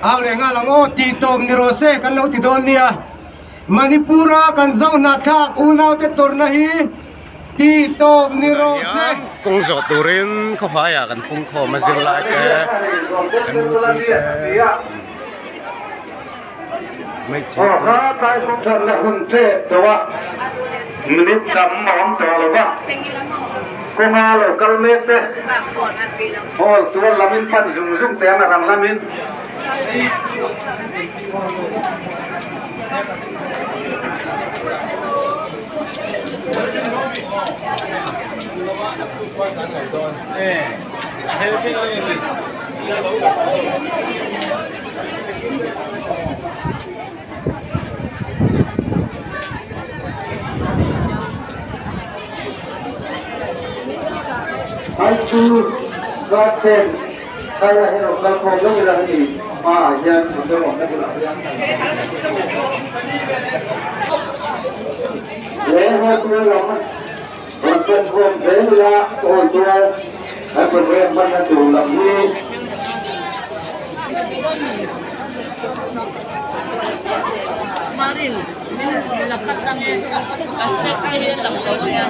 Au leh nghal ang aw tih tawp ni rawh se kan lo ti dawn nia. Manipur-a kan zo hnahthlak unaute tawrhna hi tih tawp ni rawh se. Kawng zawh turin khawhaiah kan pungkhawm a zirlai te MUP te High School Class 10 Khaia hi rawn kal khawm lawk ila hemi hmaah hian motor awmna bulah hian leh hall tual lam rawn pan khawm zel ila hall tual kan program hmanna tur lam hi Marin min la khat ange ka step te hi a lang lo anga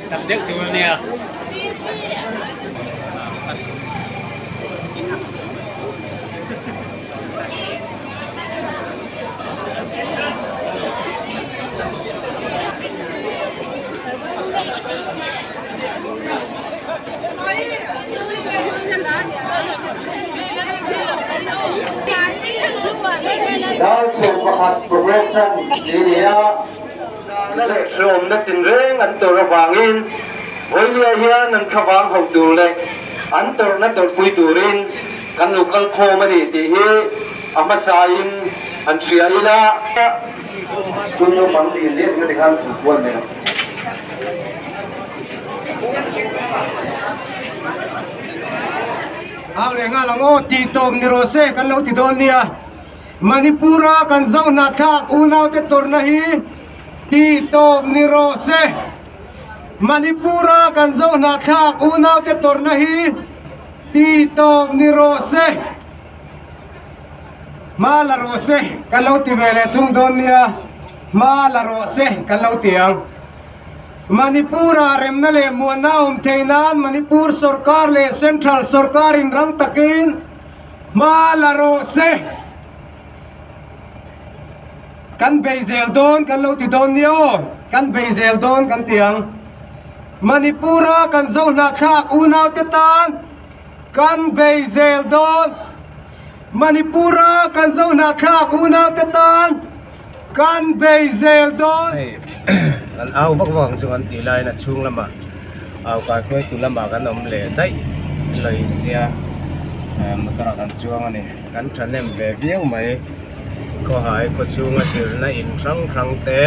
Tam deuh tur ania. Dar 11 program chan ni ni a, na leh hreawmna tinreng an tawrh avangin Vawinia hian an thlavang ho tur leh an tawrhna tawrhpui turin kan lo kal khawm a ni tih hi a hmasain an hria ila. School naupang lian lian te khan chhungkuan nei ang. Au leh nghal ang aw tih tawp ni rawh se kan lo ti dawn nia. Manipur-a kan zo hnahthlak unaute tawrhna hi tih tawp ni rawh se. Manipur-a kan zo hnahthlak unaute tawrhna hi tih tawp ni rawh se. Hma la rawh se kan lo ti ve leh thung dawn nia. Hma la rawh se kan lo ti ang. Manipur-ah remna leh muanna a awm theih nan Manipur sorkar leh Central sorkar in rang takin hma la rawh se. Kan bei zel dawn kan lo ti dawn nia aw, kan bei zel dawn kan ti ang. Manipur-a kan zo hnahthlak unaute tan kan bei zel dawn. Manipur-a kan zo hnahthlak unaute tan Kan bei zel dawn. Hei kan au vak vak ang chu kan tih laiin a chhung lamah au kai hruaitu lamah kan awm leh daih lawi sia motor ah kan chuang a ni kan thahnem ve viau mai khawhai khaw chhunga zirna in hrang hrang te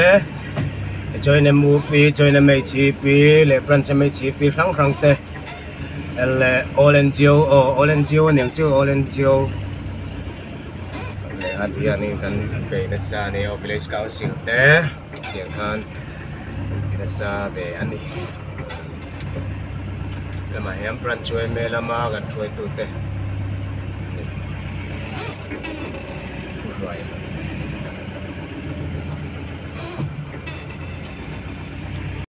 joint M_U_P joint M_H_E_P leh branch M_H_E_P hrang hrang te leh all N_G_O aw all N_G_O aniang chu all N_G_O. Leh hat hianin kan bei nasa a ni aw village council te tiang khan an ti nasa ve a ni lamah hian branch yma lama kan hruaitu te a ni.